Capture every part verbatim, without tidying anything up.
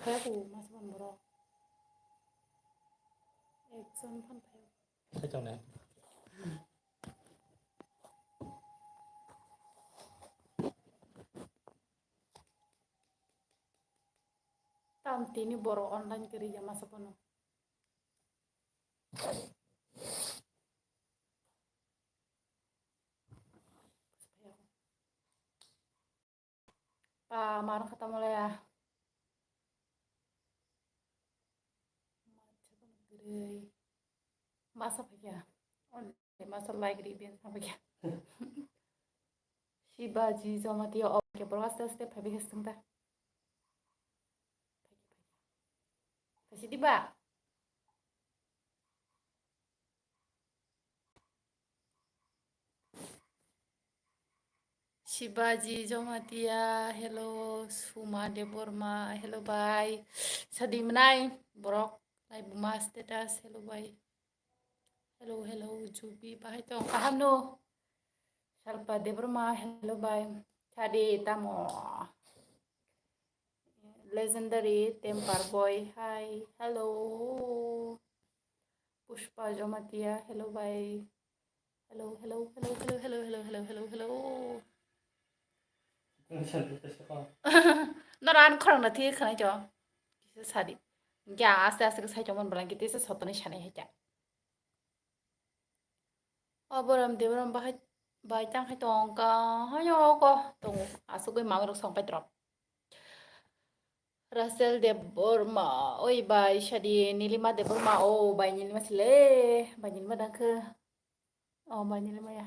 Phai ku masa ban borok. Ekjon phan phai. Kaitor ne. Tam tini borok online kiri ya masa bono. Pa mar khatam le ya. Masa phai kya. Masa like ri bian sa phai kya. Shibaji Jamatia, okay, bro, aste aste phai bikhe sung ta. Kasi diba? Shibaji Jamatia, hello, Suma Debbarma, hello, bye. Sadi mwnai, borok, lai buma status, hello, bye. Hello, hello, Jubi, bahai tong, kaham no? Salpa Debbarma, hello, bye. Sadi tamo. Legendary Temper Boy, hi, hello. Pushpa Jamatia, hello, bye. Hello, hello, hello, hello, hello, hello, hello, hello, hello. Nora an khorang na thik khanai cho. Kisa sadi. Kya aste aste ke sai chomon balang kiti se sotoni sanai hai kya. Oborom deborom bahai bai tang hai tong ka hayo ko tong asugui manguruk song pai drop. Rasel Debbarma, oi bai sadi Nilima Debbarma, o bai Nilima sile, bai Nilima dangkhe. O bai Nilima ya.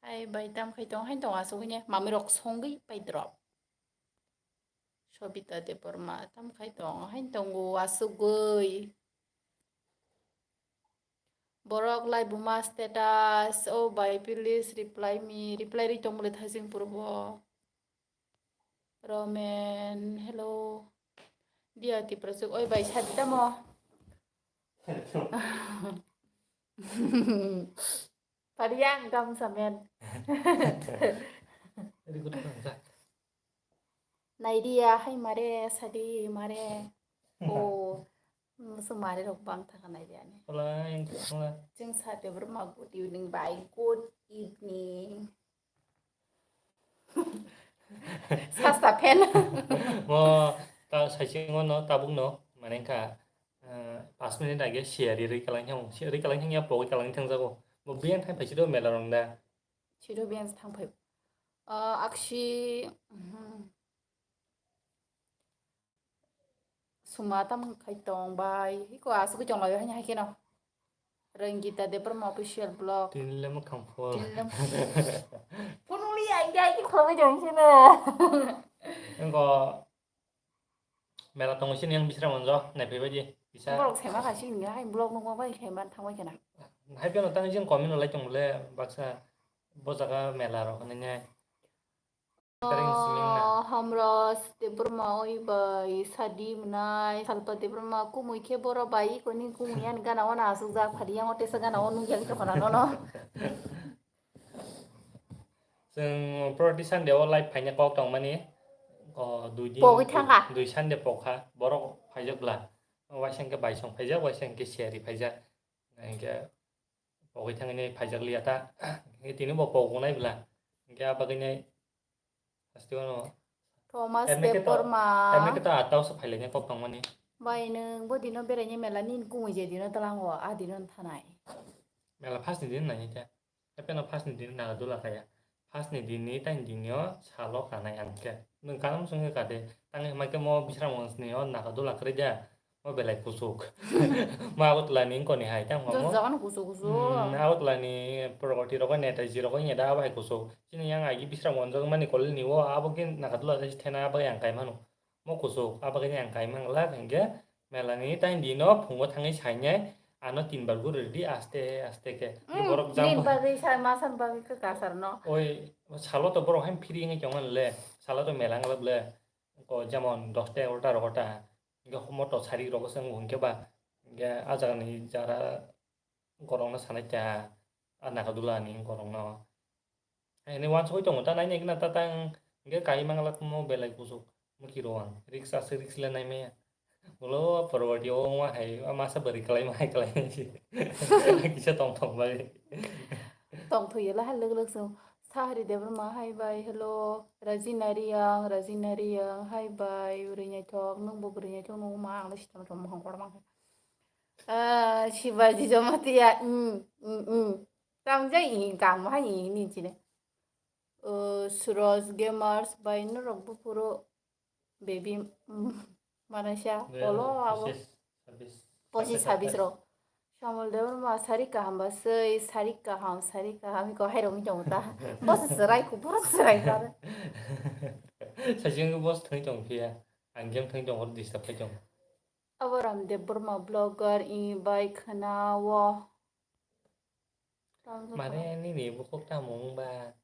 Hai bai tam khai tong, hai tong asugui ne, mami rok songwi pai drop. Sobita Debbarma, tam khai tong, hai tongo asugui. Borok lai buma status, o bai please reply me, reply ri tong bole thajing purbo. Romen, hello. Dia Tiprasuk, oi bai sadi tamo. Pariang gam samen. Very good, good, good. Naidia hai mare sadi mare. O musu mare rok bang thaka naidia ni. Hola, yang hola. Jeng sadi berma good evening bai, good evening. Sasta fan. Mo ta saisingo no tabuk no mane ka, eh, pas minute age siari ri kalang thang, siari kalang thang ya pogwi kalang thang jago. Mo biyan thang phaisi do mela rong da. Sido biyan thang phai. Ah, aksi, mhm. Suma tam khai tong bai. Iko asuk chong lai hanya hai keno. Rangita Debbarma official blog. Tinle mo khang phol. Tinle mo. Phunuli ai gai ki khoi jong sina. Engko mela tongo sini yang bisra monjo nai phai bai di. Bisa. Borok sema khai sini hai blog nungma bai khai man thang bai kena. Hai peno tang jing comment lai tong le baksa bo jaga mela rok nai. Karing siming na. Oh, Hamras Debbarma oi bai, sadi mwnai, Salpa Debbarma kumui khe boro bai, koni kumui ani gana wana asuk jak phadi yang otesa gana o nung yang tokona nono. Chwng proti Sunday o live phaina kok tong mani, o dui din, Pogwi thangkha. Dui Sunday pokha, borok phaijak bla. Waisang khe baisong phaijak, waisang khe siari phaijak. Hingke pogwi thangwi nai phaijak liya ta. Hingke tini bo pogwi nai bwla. Hingke a bagwi nai haste wano. Thomas Debbarma. Emne khe to atao se phailai nai kok tongmani. Bai nwng bo dino beraini mela nini kumui je dino tlango a dino thanai. Mela first ni din nai khe. Hape no first ni din naga dula kaya. First ni din ni tang din yo salo kanai ang khe. Nwng kanam song kha de. Tang hima khe mo Bisramganj ni o naga dula kwrwi da. Mo belai kuchuk. Mo Agartala ni wngkoni hai tang mo. Jaga no kuchuk kuchuk. Hmm, Agartala ni Pragati rogo Netaji rogo wngya da abo hai kuchuk. Chini yang agi Bisramganj mani kolel ni o abo khe naga dula thena abo yang kai mano. Mo kuchuk abo khe yang kai mang la hingke. Mela ni tang dino phungo thangwi sainai ano tin bar guri rwdi aste aste khe. Borok jang nini bagwi sa ma san bagwi khe kasar no. Oi salo to borok hain phiri wngwi tongmani le salo to mela wngla ble ko jemon dosta egarota rogota hingke homo to sari rogo se wngkhe ba hingke a jaga ni jara gorokno sanai kha a naga dula ni gorokno. Haini wansugwi tongo ta naina gana ta tang hingke kai manglak mo belai kuchuk. Muki rwang. Risk aswk risk le nai maya. Ulo poroboti o wngma hai, a masa bwrwi kwlai ma hai kwlai si. Kisa tong thok bai. Tong thwi la hai lwk lwk song. Sahari Debbarma hai bai, hello. Rajina Riyang, Rajina Riyang, hai bai. Bwrwi naithok, nwng bo bwrwi naithok, nwng ma ang le sitam thok mohang kotor mang. Ah, Shivaji Jamatia, mm, mm, mm. Tamo jai i kamo hai i ni chine. Uh, Suraj Gamers bai norok buphuru baby, mm, manaisa De, polo abo. Pochis, sabis, Pochis, sabis, sabis sabis. Rok. Samol Debbarma sari kaham ba sei, sari kaham, sari kaham ko hai rok mi jong ta. Bos serai ko, bos serai ko. Sasing ko bos thoi tong phiya. Ang game thoi tong hor disturb khai tong. Abo Ram Debbarma blogger i bai khna wo. Tamo Mane nini bukhuk tamo wngba?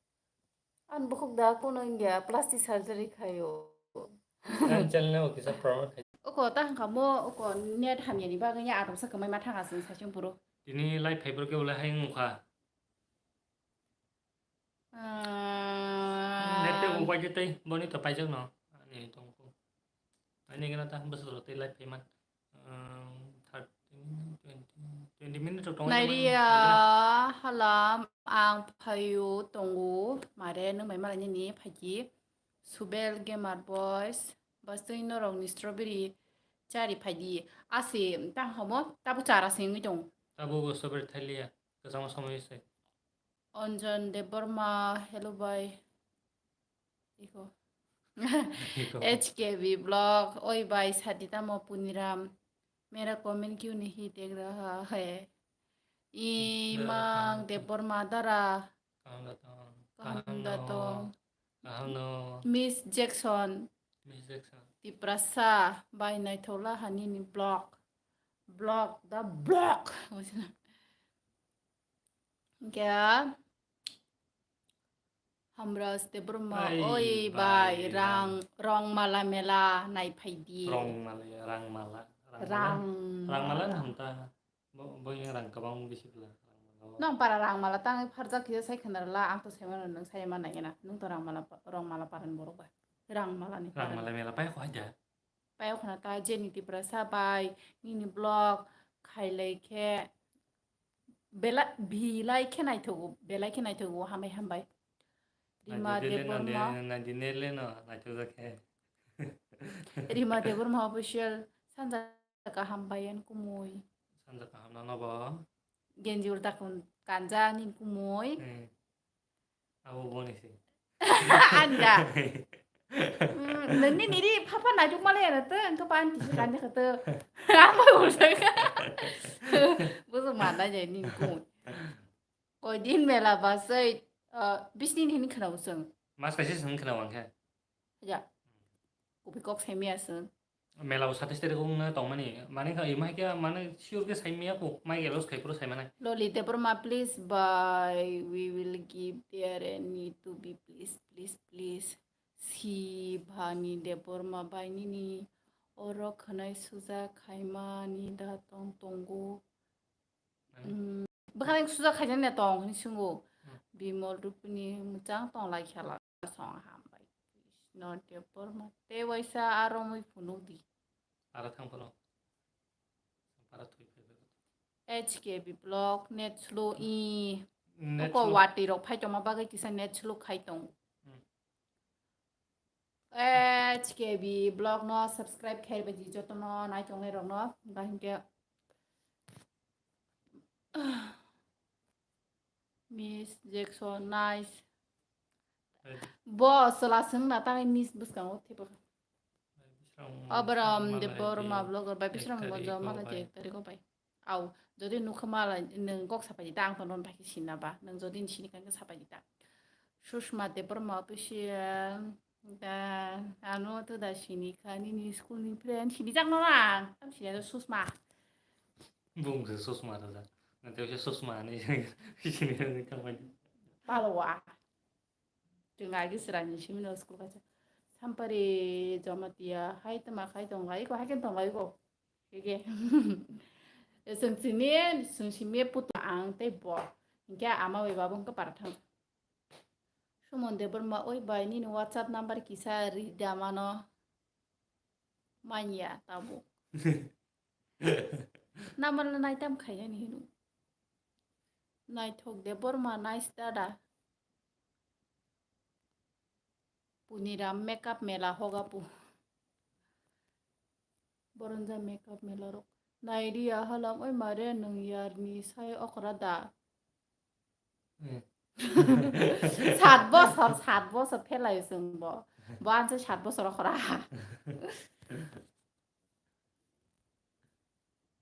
An bukhuk da kuno wngya, plastic surgery khayo. An channel o kisa promote khai. Oko ta hangka mo, oko net hamya ni bagwi ya atom sa kwmai ma thanga sung sa sung puro. Tini live phai bro ke ulai hai wngkha. Ah. Net te upai je tei boni to paijak no. Ani tongko. Ani gana ta bwswk rok tei live phai man. Um, thirty minute, twenty, twenty minute rok tongo. Nairia halam ang phaio tongo. Mare nung mai malai nini phaiki. Subel Gamer Boys. Bastui norok ni strawberry chari phaidi. Asi tang homo tabu chara singwi tong. Tabu strawberry thailiya. Kwchangma somoi se. Anjan Debbarma, hello bhai. Iko. Iko. H K B blog, oi bhai, sadi tamo Puniram. Mera comment kyun nahi dekh raha hai? Imang Debbarma dara. Kaham da tong. Kaham da tong. Kaham no. Miss Jackson. Miss Jackson. Tiprasa, bhai naithokla hani ni blog. Blog, the blog. Hwnkhe Hamras Debbarma, oi bai, bai, rang, rang. Rong mala mela nai phaidi. Rong mala, rang mala, rang mala. Rang. Rang mala hamta. Bo, bo yang rang kabang bisi pula. Nong para rang mala tang pharjak kisa sai khna la, ang to sai mano nung sai ma nai na. Nung to rang mala pa-, rong mala paran borok ba. Rang mala ni paran. Rang mala mela pai kho haja. Pai khna ta jeni Tiprasa bai, nini blog, khailai khe. Bela, bilai khe naithogo, belai khe naithogo, hambai hambai. Rima Debbarma. Naidi nele no, naithokjak khe. Rima Debbarma official, sanja kaham bai yan kumui. Sanja kaham no nobo. Genji ur takun kanja nin kumui. Hmm. Abo boni si. Anda. Hmm, nini niri papa najuk male ya to, engko pan tisi kanja kata. Apa udah? Busu mana jadi nin kumui. Koi din mela basai, eh, bisni ni hini khna usung. Mas kaisa sung khna wangkha. Ya. Kupi kok semia sung. Mela o satais tarik wngna tongmani. Mani kha, imai khe, mani sure khe sai maya ko. Mai khe los khai puro sai manai. Loli Debbarma, please, bhai, we will give there and need to be, please, please, please. Si bhani Debbarma bai nini oro khwnai suja khaimani da tong tongo. Hmm. Bwkhani suja khaijani tong hwnwi swngo. Hmm. Bimol Rupini mwchang tong lai khala song hambai. Krishna Debbarma tei waisa aro mui phunuk di. Para thang phano. Para thwi phai phai. H K B block net slow i. Net slow. Oko wati rok phai tongma bagwi kisa net slow khai tong. Hmm. H K B blog no subscribe khe bai di joto no nai tongnai rok no. Ba hinkhe Miss Jackson, nice. Bo chwla swng na tangwi miss bwskango thepha. Abraham Debbarma blogger bai Bisram Gonjo mala je ek tarikh o bai. Au, jodi nukha mala nwng kok sapai di ta, ang to non bai khe sinna ba. Nwng jodi ni sini kha khe sapai di ta. Sushma Debbarma official. Da, ano to da sini kha nini school ni friend sini jak no ang. Tam sini to Sushma. Bung se Sushma to da. Nanti se Sushma ni sini ni kamai. Palo wa. Chwng agi swrangni simi no school kaisa. Sampari Jamatia hai tama khai tong lai ko, hai khe tong lai ko. Hige. Chwng simi, chwng simi puto ang tei bo. Hinkhe ama bai babo hinkhe para thang. Sumon Debbarma, oi bai, nini WhatsApp number kisa ri da mano. Manya tabuk. Namar naitam khaiyani hino. Naithok Debbarma, nice dada. Puniram makeup mela hoga pu. Boronja makeup mela rok. Nairiya halam oi mare nwng yarni sai okra da. Hmm. Sat bosor, sat bosor phelai chwng bo. Bo anse sat bosor okra.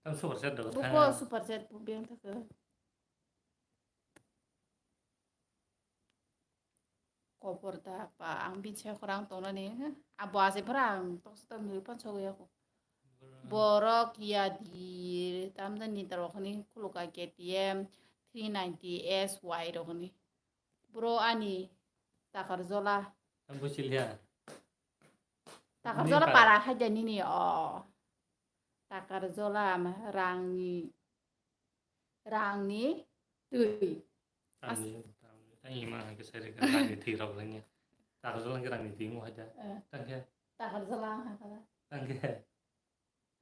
Ang super chat do. Buko super chat bu beng thaka. Kopor da pa ang bini sai khorang tongnani. Abo ase phora ang toksa tong nui pan sogo yako. Borok yadi tamda ni tarwa khani khuluka K T M three ninety S Y rok ni. Bro ani takar jola. Ang busil ya. Takar jola para haja nini o. Takar jola ama rangni, rangni twi. As- Rangni, rangni, tangni ma hake sari ka rangni twi rok lanya. Takar jola ke rangni twi mo haja. Eh. Tangke. Takar jola haka. Tangke.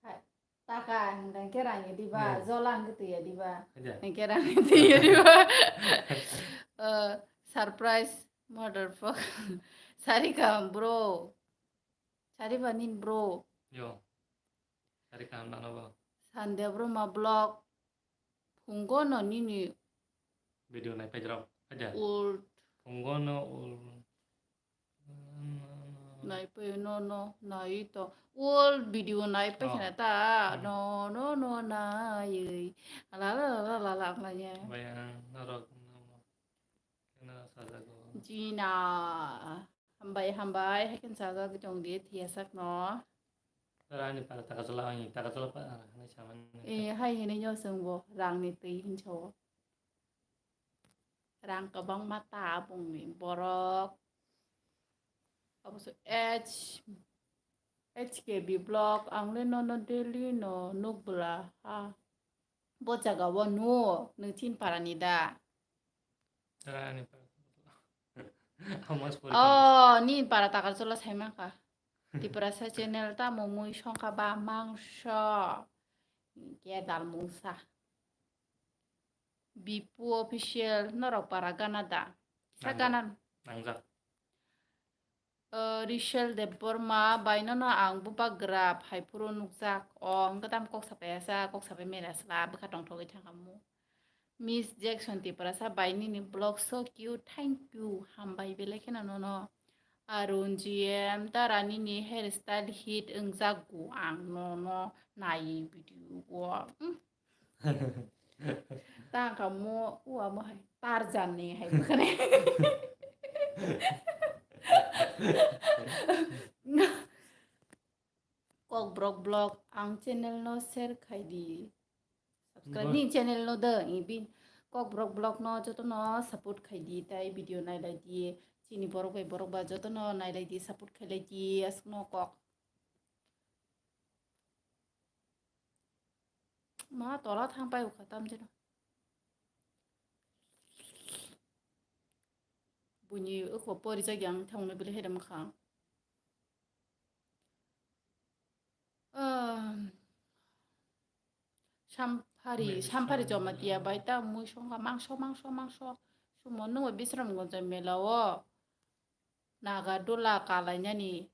Hai. Taka hingke rangni diba, hmm, jola hingke twi ya diba. Haja. Hingke rangni twi ya diba. Eh, surprise motherfucker. Sari ka bro. Sari ba nin bro. Yo. Sari ka nano bo. Sandebro ma blog. Phungo no nini video nai paijrok. Aja. Ul. Phungo no ul. Nai pai no no nai to. Ul video nai pai khana ta. Oh. Hmm. No no no nai. La la la la la la ya. Baya norok no. Kena sajago. Jina. Hambai, hambai, hai khe sajagwi tong di, thiya sak no. Rani para taka jala, ani taka jala pa, ani saman. Eh, hai hinwi no chwng bo, rang ni twi hinwi sao. Rang kwbangma ta bongni borok. Abo se H, H K B block, ang le nono daily no nuk bwla ha. Bo jaga o nu, nwng chini para ni da? Tara ani para. Amo spori. Oh, ni para takar chola sai mankha. Tiprasa channel ta mo mui songkha ba mangso. Ke dal mungsa. Bipu official norok para gana da. Sa gana. Nangjak. Eh, Rishel Debbarma, bainono ang bubagra phaiphuru nukjak. O, hwnkhe tamo kok sapai asa, kok sapai mela sla, bwkha tongthogwi thangkhamu. Miss Jackson Tiprasa, bai nini vlog so cute, thank you, hambai belai kheno nono. Arun G M, tara nini hairstyle hit wngjago ang nono nai video o. Hmm. Tangka mo, ua mo hai Tarzan ni hai bwkhani. Kokborok vlog ang channel no share khai di. Subscribe ni channel no de, ibi Kokborok vlog no joto no support khai di, tai video nai lai di. Chini borok bai borok ba joto no nai lai di, support khai lai di, aswk no kok. Ma tola thang pai ukha tam jeno. Buini uko pori jagi ang thang ni bili hedam kha. Ehm, Samphari, Samphari Jamatia bai ta mui songkha mangso, mangso, mangso. Sumo nungba Bisramganj mela o Naga dola kalainani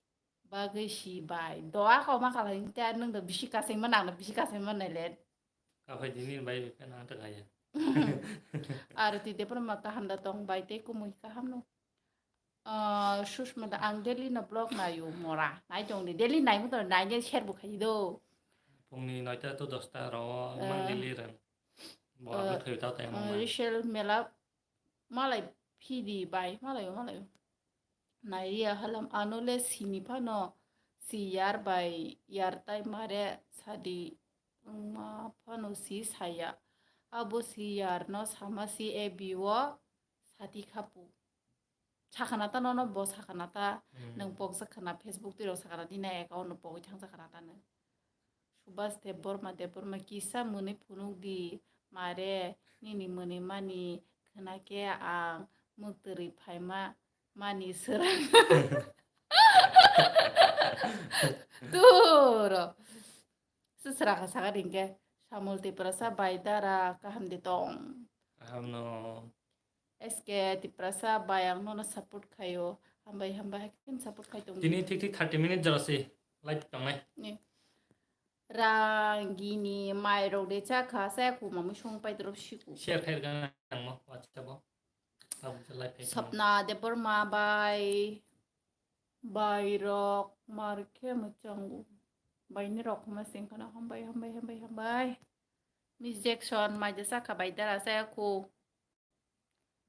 bagwi si bai. Doa koma kalai ta nung da bisi kasingma nang da bisi kasingma nai le. Kaphai dini bai ka nang ta kaya. Arti Debbarma kaham da tong bai tei kumui kaham no. Ah, Sushmita, ang daily no vlog naio mora. Nai tong di, daily nai mo to nai ne share bo khai do. Pungni noita to dosta ro mang daily ran. Bo upload khai ta tai mo. Rishel mela malai phidi bai, malai, malai. Nai ya halam ano le sini phano si yar bai yar tai mare sadi wngma phano si saya. Abo si yar no sama si A B o sadi khapu. Sakana ta nono bo sakana ta. Hmm. Nwng pokjak khana Facebook twi rok sakana di nai account no pogwi thangjak khana ta nwng. Subhas Debbarma, Debbarma kisa mwnwi phunuk di mare nini mwnwi mani khna khe ang mwktwrwi phaima mani swrang. Turo. Susra ka saka ringke. Samul Tiprasa bai dara kaham de tong. Kaham no. S K Tiprasa bai ang nono support khayo. Hambai hambai hakin support khai tong. Tini thik thik thirty minute jora si live tongnai. Ni. Rangini mai rok de cha kha sa ku mamui song pai drop siku. Share khair gan ang mo WhatsApp o. Abo se live khai tong. Sapna Debbarma bai. Bai rok mar khe mwchango. Bai ni rok ma sing khana hambai hambai hambai hambai. Miss Jackson mai de sa kha bai dara sa ku.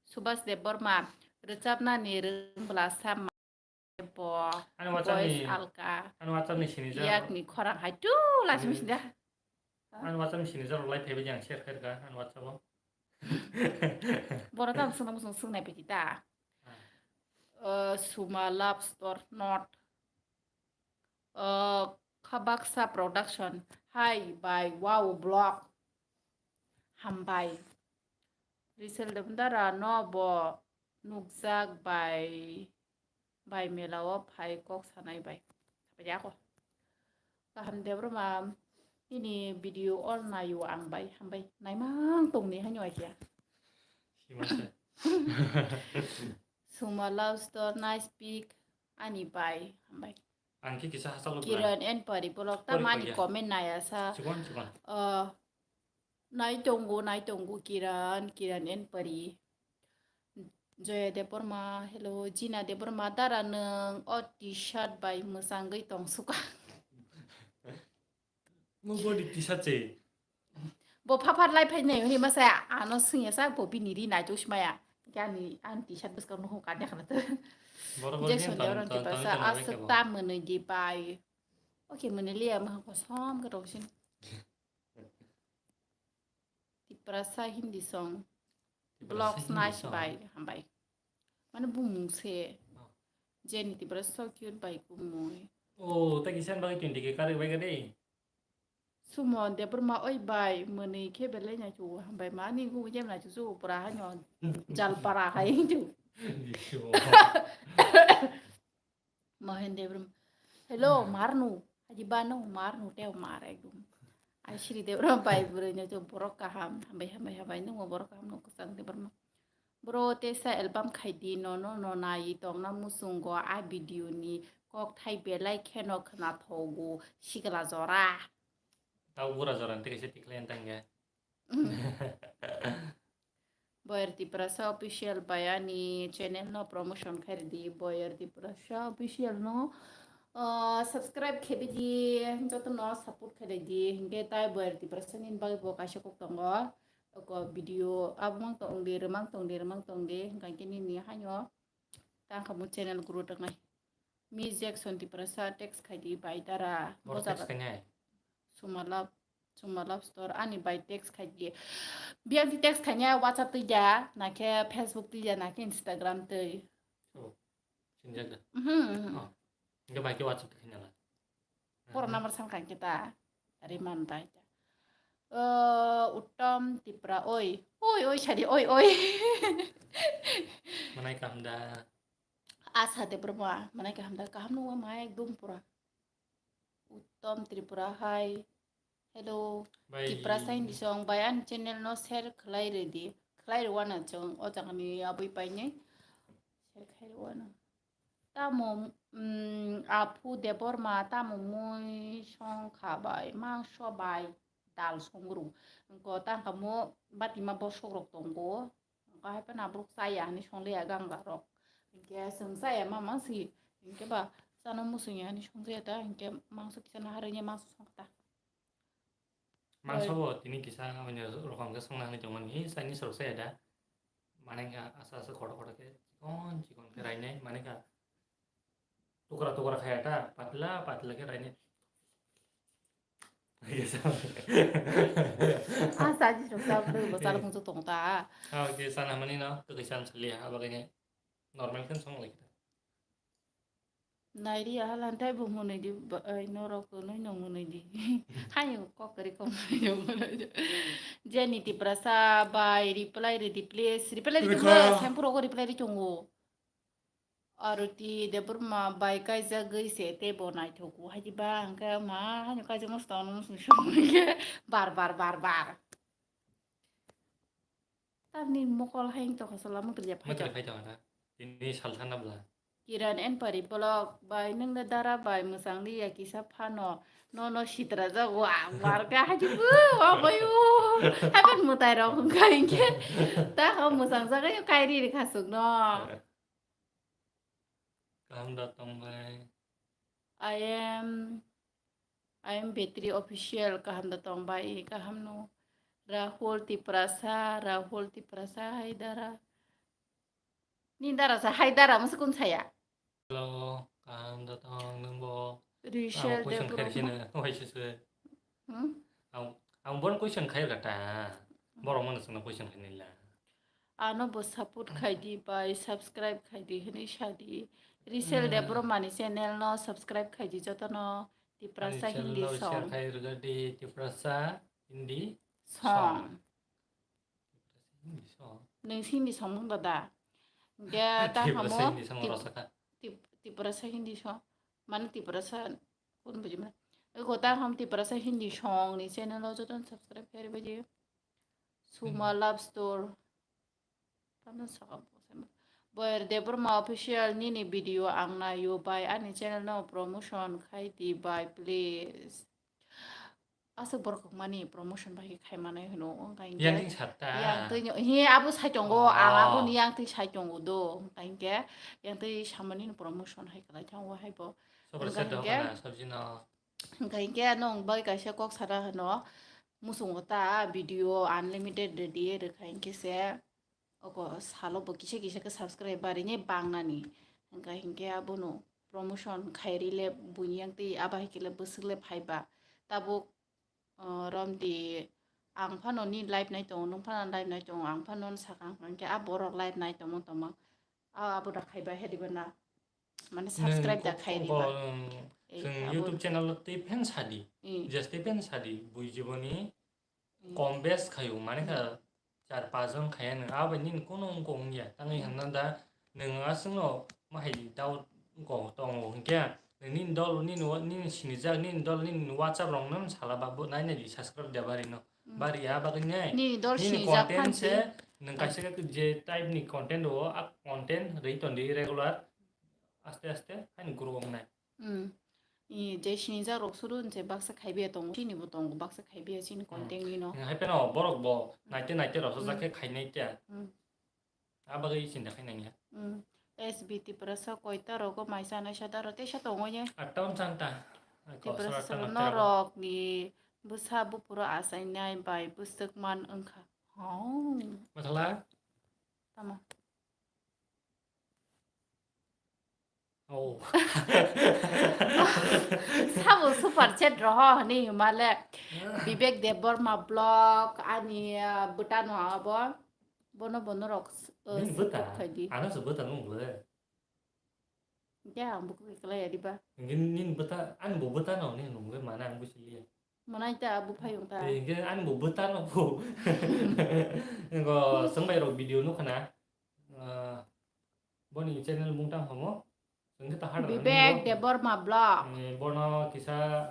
Subhas Debbarma, rwchapnani rwng bwlasa ma bo. Ani WhatsApp voice ni, alka. Ani WhatsApp ni sini jaro. Yakni khorang hai tu lasi misinda. Ani WhatsApp ni sini jaro live phaibai jang share khairka ani WhatsApp o. Boro tam sung sung sung nai piti ta. Ah. Uh, Suma Love Store not. Uh, Khabaksa Production. Hi, by Wow Blog. Hambai. Risel Debondara no bo nukjak bai, bai mela o phai kok sanai bai. Sapai ako. Kaham Debbarma ini video all nayo ang bai hambai. Naimang tongni hanyo akia. Sima se. Suma Love Store nice pic ani bai hambai. Ang khe kisa hachalo bwrang. Kiran and Pari bolok ta mani comment naya sa. Chikon, chikon. Uh, nai tongo, nai tongo Kiran, Kiran and Pari. Joya Debbarma, hello, Jina Debbarma, dara nwng o T-shirt bai mwchangwi tong suka. Mo body T-shirt se. Bo phapar lai phai nai hwnwi masa ano swngya sa bo bini ri nai tus maya. Khe ani, ani T-shirt bwskang nuhu ka dekha na to. Borok borok Jackson ni de orang tong, tong, tipa tong, sa tong, aswk tong, ta mwnwi di pai. Oke mwnwi liya ma kosom ke roksin. Tiprasa Hindi song. Tiprasa Vlogs Hindi nice song. Bai hambai. Mane bumung se. Oh. Jenny Tiprasa so cute bai kumui. Oh, ta kisan bai twenty K kari bai gade. Sumo Debbarma oi bai mwnwi khe belai nai chu hambai mani gu jem nai chu pura hanyo jal para hai chu. Mohen Debram. Hello, marnu. Haji bano marnu teo mar ekdom. Ai Shri Debram bai bwrwi no to borok kaham. Hambai hambai hambai nungo borok kaham no kwchang Debram. Bro tesa album khaidi nono no nai tongna musungo a video ni kok thai belai kheno khna thogo sikla jora. Tau bura jora tei kaisa tikhlai tangya. Boyer Tiprasa official bai ani channel no promotion khairidi Boyer Tiprasa official no, ah, subscribe khaibidi joto no support khairidi hinkhe tai Boyer Tiprasa ni bagwi bo kaisa kok tongo oko video abumang tongdi rwmang tongdi rwmang tongdi hinkhe nini haino tangkhamu channel grow tongnai. Miss Jackson Tiprasa text khaidi bai dara. Boro text khainai. Sumalap, Sumalap store ani bai text khaidi. Biang ti text khainai WhatsApp twi ja, na khe Facebook twi ja, na khe Instagram twi. Oh, sinjak da. Mhm. Oh, enggak bai ke WhatsApp twi khainala. Poro number san khain kita. Riman bai ta. Eh, Uttom Tipra oi. Oi, oi, sadi, oi, oi. Manai kaham da. Asa Debbarma, manai kaham da, kaham nungma ma ekdom pura. Uttom Tripura hai. Hello. Bai. Tiprasa Hindi song bai ani channel no share khlai redi. Khlai rwana chwng o jaga ni abui pai ni. Share khlai rwana. Tamo, mm, aphu Debbarma tamo mui song kha bai, mangso bai, dal song rw. Ko tangka mo bati ma bosok rok tongo. Kahai phano aborok chaya hinwi songliya gangla rok. Hinkhe chwng chaya ma mangsi. Hinkhe ba chana muchungya hinwi songliya ta. Hinkhe mangso kisa naharwi mangso songkha ta. Mangso bo tini kisa onyo rokom khe songna hinwi tongmani. Hi chani sorok chaya da. Mane kha asa asa kotor kotor khe chikon chikon khe rainai. Mane kha Tukra tukra khaya ta, patla patla khe raini. Ah, saji rok sa bwrwi bo chalok mungsu tong ta. Ah, oke, sana mani no, kwkwi san saliya, abo khe normal khe song lai khe. Nairi ahalan tai bo mwnwi di, ba, ai, norok nwi no mwnwi di. Hayo kok kari kok mwnwi no mwnwi di. Jenny Tiprasa bai reply ridi please. Reply ridi please. Sempuro ko reply ri chungo. Aroti Debbarma bai kaijagwi se tei bo naithogo hai di ba, hwnkhe ma haino kaijakma se tongno muchung songwi khe bar bar bar bar. Tamni mokol hai wng tongkha sala mwtwlya Mwtwlwi phaito. Phaito hana. Tini salthana bwla. Kiran and Pari vlog bai nwng da dara bai mwchang liya kisa phano nono sitra jago ang bar kha hai di bu o bai o. Haban mwtai rok wng kha hinkhe. Ta kha mwchang jaga yo kairi rikha sukno. Kaham da tong bai. I am, I am Betri Official, kaham da tong bai, kaham no. Rahul Tiprasa, Rahul Tiprasa, hai dara. Ni dara sa, hai dara, masa kun saya? Hello, kaham da tong, nung bo? Rishel Ang question khai Debbarma. Sini, wai sisi. Hmm? Ang, ang bon question khai kata. Borok mana sana question khai nila. Ano bo support khai di bai, subscribe khai di hwnwi sa di. Rishel Hmm. Debbarma ni channel no subscribe khai di jotono Tiprasa Ani channel Hindi no share song. Khai rwgadi Tiprasa Hindi Song. Song. Tiprasa Hindi song. Nung Hindi song mung da da. Hingke ta Tiprasa hamo Hindi song Tip-, rasa kha. Tip-, Tiprasa Hindi song. Mane Tiprasa kun buji mane. Ego ta ham Tiprasa Hindi song ni channel o jotono subscribe khai rwgadi. Suma Hmm. Love Store. Tamo saka bo se ma. Boyer Debbarma Official nini video ang nayo bai ani channel no promotion khai di bai please. Aswk borok mani promotion bai khai manai hwno wngkha hinkhe. Yang ting satta. Yang twi no, he abo sai tongo, Oh. Ang abo ni yang twi sai tongo do. Wngkha hinkhe yang twi samani no promotion hai kwlai thango hai bo. Sobra Wngkha se hinkhe. Dokhana sabji no. Wngkha hinkhe nwng bai kaisa kok sana hwno. Muchungo ta video unlimited rwdi rwkha hinkhe se. Oko salo bo kisa kisa khe subscribe barini bangnani. Wngkha hinkhe abono promotion khairi le buini yang twi aba hai khe le bwswk le phaiba. Tabuk, uh, romdi ang phano ni live nai tongo, nwng phano live nai tongo, ang phano sakang hinkhe a borok live nai tongmo tongmo. A abo da khaiba hediba na. Mane Nwng subscribe da ko-, khairi ko-, ba. Nwng Eh, chwng abo YouTube channel o tei fan sadi. Eh. Just tei fan sadi. Buijiboni Eh. Kom bes khayo, mane kha char pas jon khaya nwng. Abai nini kono wngkok wngya. Tangwi Eh. Hwnna da nwng aswkno mahai doubt wngkok tongo hwnkhe. Nwng nini dol, nini wa-, nini sinijak, nini dol, nini WhatsApp rokno sala ba bo nai nai di subscribe da bari no. Mm. Bari ya bagwi nai. Nini dol nini sinijak content phan se, se. Nwng kaisa khe je type ni content o, a content rwi tondi regular. Aste aste haino grow wngnai. Mm. I je sinijak rok suru se baksa khaibiya tongo, chini bo tongo, baksa khaibiya chini Mm. Content ni no. Hai phano borok bo naite naite rosojak Mm. Khe khainai kya. Mm. A bagwi chinta khainai ya. Mm. S B Tiprasa koita rogo maisa naisa daro teisa tongo ye. Atta on chanta. Tiprasa norok ni bwsa bupuro achainai bai bwswk man wngkha. Oh. Mathala? Tamo. Oh. Sabo super chat roho hwnwi hima le. Vivek Debbarma vlog ani, ah, bwtano abo. Bono bono rok, uh, Nini bwta? Support khai di. Ano se bwta nung le. Ya, ang buku kelai ya di ba. Nini, nini bwta, ani bo bwta no ni nung le mana ang busi liya. Manai ta abo phai wng ta. Eh, hingke ani bo bwtano bo. Ngo chwng bai rok video nukha na. Ah, boni channel mung tang homo. Chwng khe ta hard Vivek Debbarma vlog. Eh, bono kisa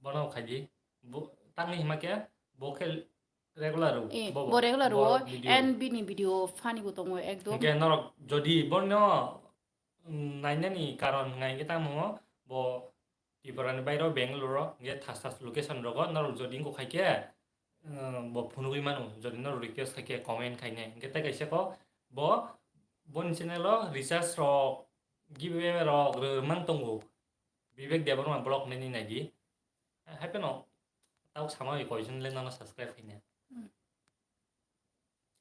bono khaidi. Bo tangni hima khe bo khe regular ro. Eh, bo, bo regular bo ro. Video. And bini video funny bo tongo ekdom. Hingke norok jodi bono, mm, nainani karon hwnga hingke tamo bo Tripura ni bairo Bangalore o hingke thas thas location rogo norok jodi wngkha khe, eh, bo phunugwi mano, jodi norok request khai khe comment khainai. Hingke tei kaisa kok bo boni channel o recharge rok, giveaway rok rwmang tongo. Vivek Debbarma vlog nini naidi. Hai phano tau sama bai koijon le nono subscribe khainai. Hmm.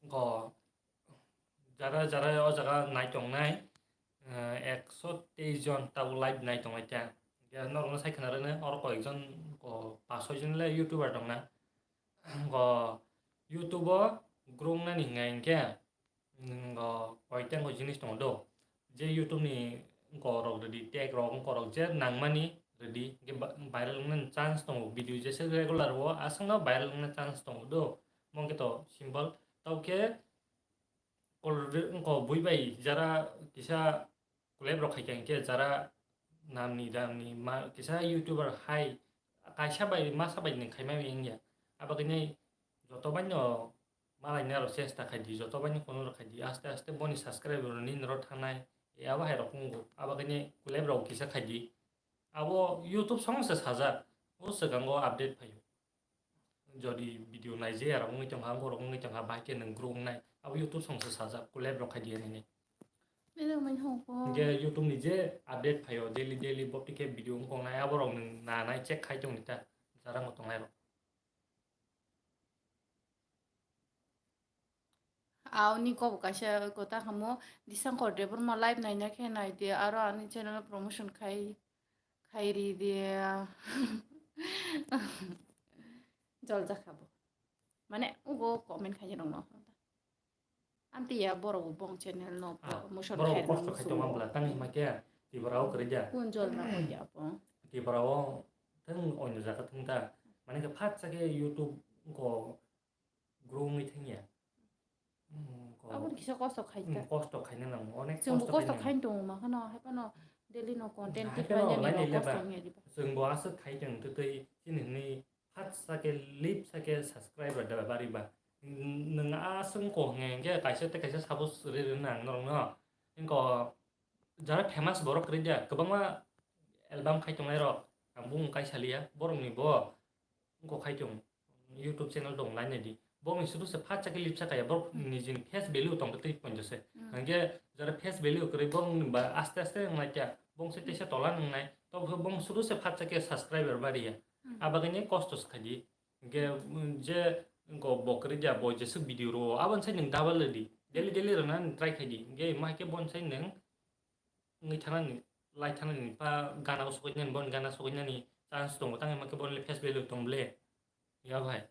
Go jara jara o jaga nai tongnai, eh, ekso teis jon tabuk live nai tongnai ta. Ya norokno sai khna rwna oro koijon go pas soi jon le YouTuber tongna. Go YouTube o grow wngnani hwnga hinkhe, mm, go koiteng go jinis tongo do. Je YouTube ni gorok rwdi, tag rok, gorok je nangmani rwdi, hingke ba-, viral wngnani chance tongo. Video jesa regular o, aswkno viral wngnani chance tongo do. Mongke to simple. Tao khe Already wngkha bui bai jara kisa collab rok khai kha hinkhe jara namni damni ma kisa YouTuber hai kaisa bai masa bai nwng khaima wngya. Abagwini joto baino malaina rok chesta khai di, joto baino kono rok khai di, aste aste boni subscriber rok nini rok thangnai, e abo hai rok wngo. Abagwini collab rok kisa khai di. Abo YouTube song se sajak, o swkango update phaio. Jodi video naijaya rok wngwi tongkha, borok wngwi tongkha, bahai khe nwng grow wngnai. Abo YouTube song se sajak, collab rok khai di ani ni. Belai mani hoko. Hinkhe YouTube ni je update phaio, daily daily bopti khe video wngkha wngnai, abo rok nwng nanai check khai tongni ta, jarango tongnai rok. Aoni kok kaisa kota hamo, Disangkor Debbarma live naina khe nai di, aro ani channel o promotion khai, khai ri di. Jol jakha bo. Mane ugo comment khai rok no. Amtwi ya borok bo bong channel no Ah, promotion borok khai kosto rok khai tongma sugo. Bwla tang hima khe Tripura o kwrwi dia. Kun jol na ko ya bo. Tripura o thang oino jaga thang ta. Mane khe phat sa khe YouTube ko grow wngwi thang ya. Hmm, ko Aboni kisa kosto khai hmm, ta. Kosto khaina nang, onek Chwng bo kosto kosto khaina nang. Khai tongo ma khano, hai phano daily no content Hai twi phano phai ya online ni ile ba. Kosto wngya di ba. Chwng bo aswk khai tong twi twi chini hwnwi phat sa khe lip sa khe subscriber da bari ba. Nwng aswk ko hwnga hinkhe kaisa tei kaisa support rwi rwna ang norok no. Hinkhe jara famous borok kwrwi da kwbangma album khai tongnai rok ang bung kai saliya borok ni bo wngkok khai tong YouTube channel tong lai nai di. Bong ni sudu se phat chakhe lip sakaya borok Hmm. ni jin face value tong twi ponjo se. Hmm. Hingke jara face value kwrwi bong ni ba aste aste wng lai kya. Bong se teisa tola nang nai. To bong sudu se phat chakhe subscriber bari ya. Hmm. Abagini kosto se khaji. Hingke, mm, je wngkok bo kwrwi ya bo jesuk video ro abon sai nang double di. Daily daily rana try khaji. Hingke ma ke bon sai nang wngwi thanani, lai thanani, ba gana o sokoi nani, bon gana sokoi nani chance tongo, tang hima khe bon le face value tong ble. Ya bhai.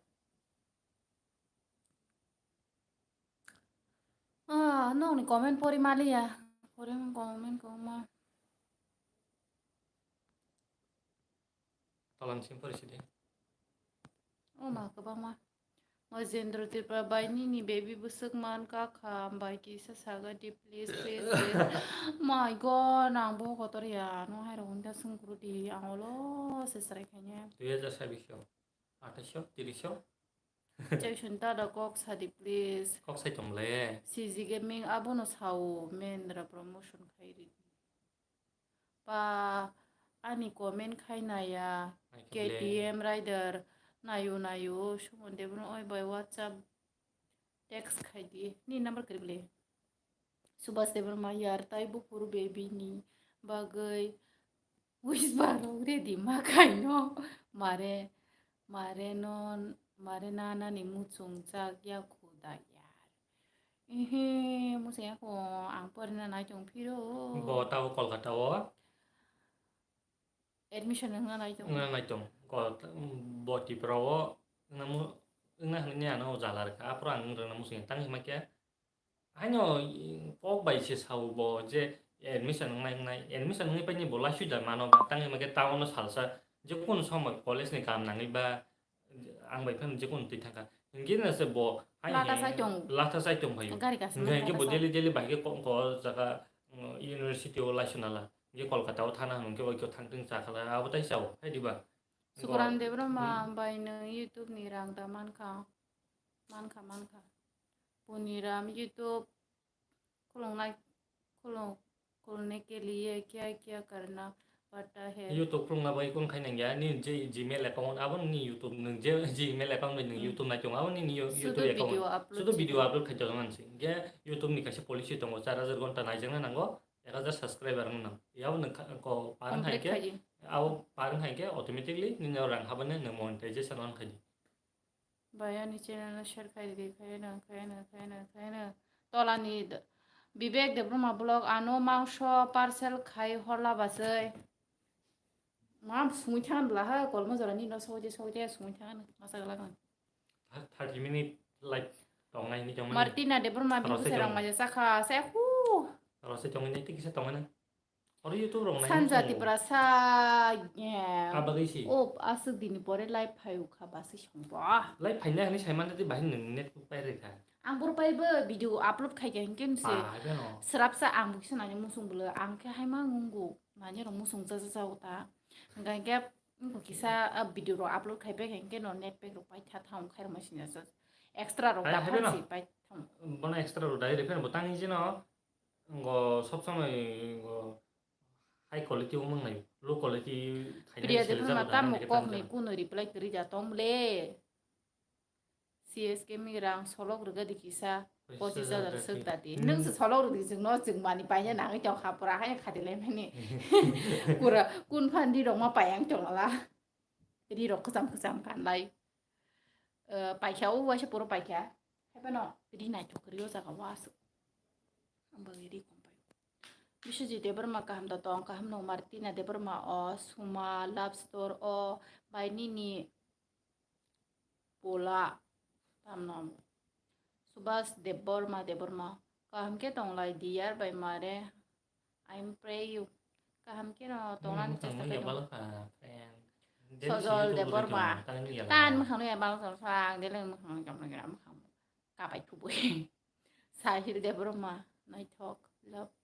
Ah, nokni comment pori maliya. Pori comment koma. Tolan sim pori sidi. O ma, kwbangma. Mojendra Tripura bai nini baby bwswk man ka kha, bai kisa saga di, please, please, please. My God, ang bo kotor ya, no hai rok wngda sung kuru di, ang olo se srai khaine. Dui hajar sabbish o, athais o, tiris o. Jason tada kok sadi, please. Kok sai tong le. C G Gaming abono sao, Mendra promotion khai ri. Pa, ani comment khai naya, Ai khe K T M Rider, nayo, nayo, Suman Debbarma oi bai WhatsApp text khai di. Ni number kwrwi bwle? Subhas Debbarma yar tai buphuru baby ni bagwi wish barok ready ma khaino. Mare, mare no, mare na nani muchung chak ya khuda yar. Ehe, muchung ya ko ang porina nai tong phiro. Bo tabo Kolkata o. Admission wngna nai tong. Wngna nai tong. Ko, bo Tripura o wngna mu-, wngna hwnwi ano jala rwkha. Aphuru ang wng rwna muchung ya. Tang hima khe haino, i, kok bai se sao bo je admission wngnai wngnai. Admission wngwi paini bo laisui da mano ba. Tang hima khe town o salsa je kun somoi college ni kam nangwi ba ang bai phano je kun twi thangkha. Hingke na se bo hai Lata hai sai tong. Lata sai tong phaio. Gari kasima Hingke hingke lata bo sai. Daily daily bai khe ko, ko jaga, mm, university o laisuna la. Hingke Kolkata o thana hwnke bai khe thang thung cha khala abo tai sao hai diba. Sukuran Debbarma Hmm. bai nwng YouTube ni rang da mankha. Mankha, mankha. Puniram YouTube khulungnai, khulung, khulne ke liye kya kya karna padta hai? YouTube khulungna bai kun khai nangya, ni je Gmail account, abo ni YouTube, nwng je Gmail account bai nwng Hmm. YouTube nai tongo, abo ni ni Sudu YouTube account. Video upload Sudu video channel. Upload khai tongo nang si. Ge YouTube ni kaisa policy tongo, char hajar gonta naijakna nango, ek hajar subscriber wng nang. Yabo nwng kha-, ko parang Complete khai ke, khaji. Abo parang khai ke automatically nini rang habane nwng monetization on khaji. Bai ani channel no share khai di, khai no, khai no, khai no, khai no. Tola ni d-, Vivek Debbarma vlog ano mangso parcel khai horla basai. Ma sungwi thangan bla ha, kolmo jora ni no sokje, sokje sungwi thangan, masa gala kan. Thirty minute live tongnai ni tongmani. Martina Debbarma Rosai bibu serang tong. Maja sakha, se hu. Rosai tongni tiki se tongmani. Oro YouTube rok nai Sanja tongo. Tiprasa, yeah. Abagwi si. Oh, aswk dini pore live phaio kha, basi songbo. Live phainai hwnwi saimanta tei bahai nwng net pai rwkha. Ang boro pai bo video upload khai khe hinkhe se Ah, hai beno. Srapsa ang bo kisa nani musung bolo ang khe hai ma ngungu nani rok musung cha cha cha ta. Hingkha hinkhe wngkha kisa ah, video rok upload khai pai khe hinkhe no net pack rok pai tha thang khai rok ma sini sa extra rok Hai, da hai phan beno. Si pai thang. Bono extra rok dai refer bo tang jino ngo sob samai ngo high quality wngmang nai low quality khaina Priya sele Debbarma jalo da tamo nang kok khe ni tamo. Kuno reply kwrwi ja tong le. C S K Migrang solok rwgadi kisa pochis hajar suk dati. Hmm. Nwng se solok rwdi chwngno chwng mani paina nangwi tong kha pura hai khati lai mani. Pura kun phan di rok ma payang tong la. Ri rok kwcham kwcham kan lai. Eh, paikha o waisa puro paikha. Hai phano ri naithok ri o jaga o aswk. Ang bagwi ri kom pai. Biswajit Debbarma kaham da tong, kaham no Martina Debbarma o, Suma Love Store o, bai nini Pola. Tamno. Subhas Debbarma, Debbarma. Kaham khe tong lai, dear bai mare. I'm pray you. Kaham khe no tong lani chesta khai tong. Sojol Debbarma. Tan mwkhang no ya balo sal sang, deleng mwkhang no kamla gira mwkhang. Kapai thubui. Sahil Debbarma, naithok, love.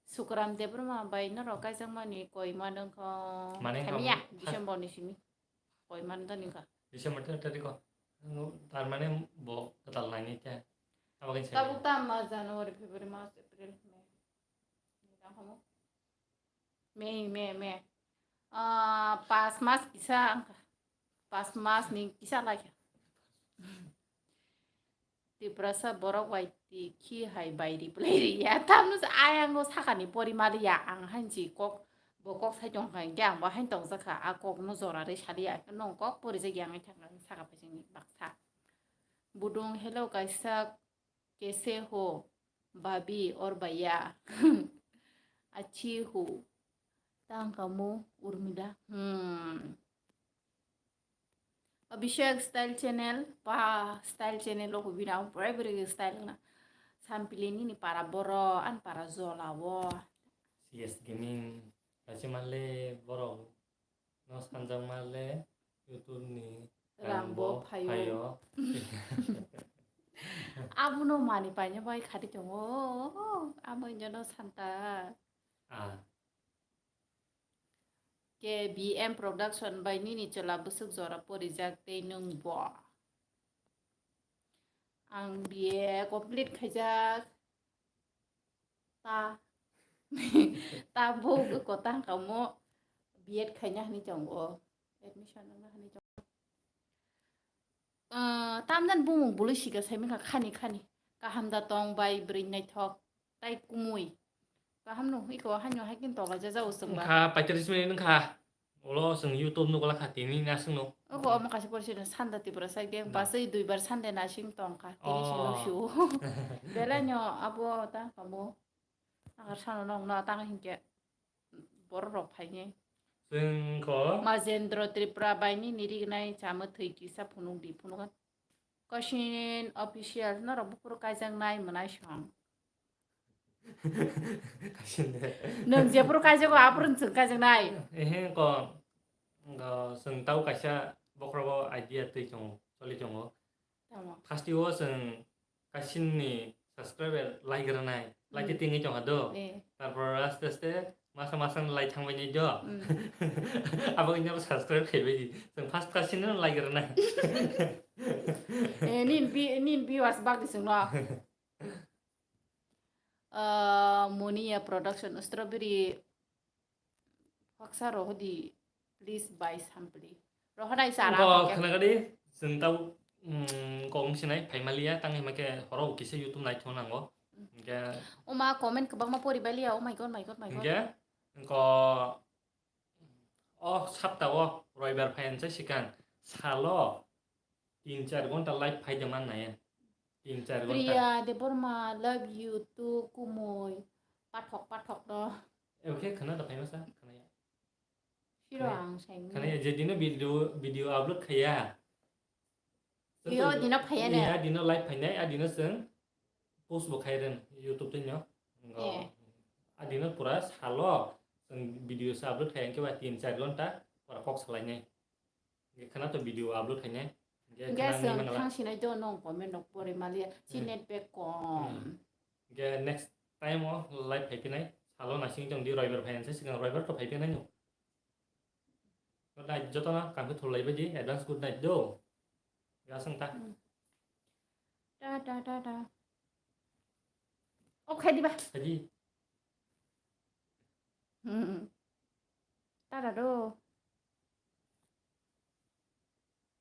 Sukram Debbarma bai norok kaijakmani koima nungkho. Mane Thamiya, ham-, December ni simi. Koima nungkha nungkha. December ten tarikh o. Tar mane bo kwtal naini te. Abo kaisa. Tabuk tam mas January, February, March, April, May. May, May, May. Ah, pas mas kisa wngkha. Pas mas ni kisa laikha. Tiprasa borok bai ti khi hai bai reply ri ya. Tamno se ayang no sakani pori mali ya. Ang hanji kok bo kok sai tong kha. Hingke ang bo hain tong jakha. A kok no jora ri sali ya. Nong kok pori jagi ang thang ang saka pai jani baksa. Budung hello kaisa kese ho babi or baya. Achi ho. Tang kamu Urmila. Hmm. Abhishek Style Channel, pa Style Channel o kubina ang pura pura style na. Sampili nini para boro, an para jola wo. C S Gaming, kachi male boro, no sanjang male YouTube ni Rang bo phayo. Abono mani paina bai khati tongo, amo jono santa. Ah. K B M Production bai nini chwla bwswk jora porijak tei nwng bo? Ang B A complete khaijak. Ta. Ta bo kotang kamo B Ed khaina hwnwi tongo. Admission wngna hwnwi tongo. Ah, tamdan bumung bului sika saimikha khani khani. Kaham da tong bai bwrwi naithok. Tai kumui. Kaham no iko hanyo haikin tola jaja usung ba. Wngkha paitris minute wngkha. Ulo chwng YouTube nukla kha tini nasing no. Oko omo kaisa porsi no sanda Tripura sai de basai duibar sande nasing tongkha. Tini sino shu. Belai no abo ta kamo. Agar sano nong na tang hinkhe. Borok rok phaini. Chwng ko. Majendra Tripura bai ni nirignai chama thwi kisa phunuk di phunuk. Kasin official norok buphuru kaijaknai mwnai song. Kasin de. Nwng jephuru kaijago aphuru chwng kaijaknai. Ehe ko, ko chwng tau kaisa bokhorogo idea twi tongo, choli tongo. Tamo. First o chwng kasin ni subscriber lai granai, lai te tingwi tongkha do. Eh. Tarpor aste aste masa masa lai thangbai nai do. Mm. Abo wngya subscribe khaibai di. Chwng first kasin no lai granai. Eh, nin bi-, nin viewers bak di chwngno. Ah, Monia Production, Strawberry baksa rohodi, please buy sampli. Rohonai sara. Ko hwnkhe khnakadi, chwng tau, mm, kok wng sinai, phaimaliya, tang hima khe horo kisa YouTube naithok nango. Mm. Hingkhe oma comment kwbangma pori baliya, oh my God, my God, my God. Hingkhe ko, o sapta o roibar phaiyan se sikang salo tin char ghonta live phai de man nai. Tin char ghonta. Priya Debbarma, love you too, kumui. Pathok, pathok no. Ebo khe khna da phai masa, khna ya. Siro ang sai. Khna ya, je dino video, video upload khaya. Yo, dino phaya ne. Ya, dino live phainai, a dino chwng post bo khai ren YouTube tei no. Eh. A dino pura salo chwng video se upload khai, hingke ba tin char ghonta pura kok salai nai. Hingke khna to video upload khai nai. Hingke chwng thang sinai do nong comment rok pori maliya. Si net pack kom. Hingke next time o live phai phinai. Salo naising tong di roibar phai anse sikang roibar to phai phinai no. Good night joto na kangkhe thulai bai di advance good night do. Gasang ta. Ta ta ta ta. Off khai diba. Haji. Hmm. Ta ta do.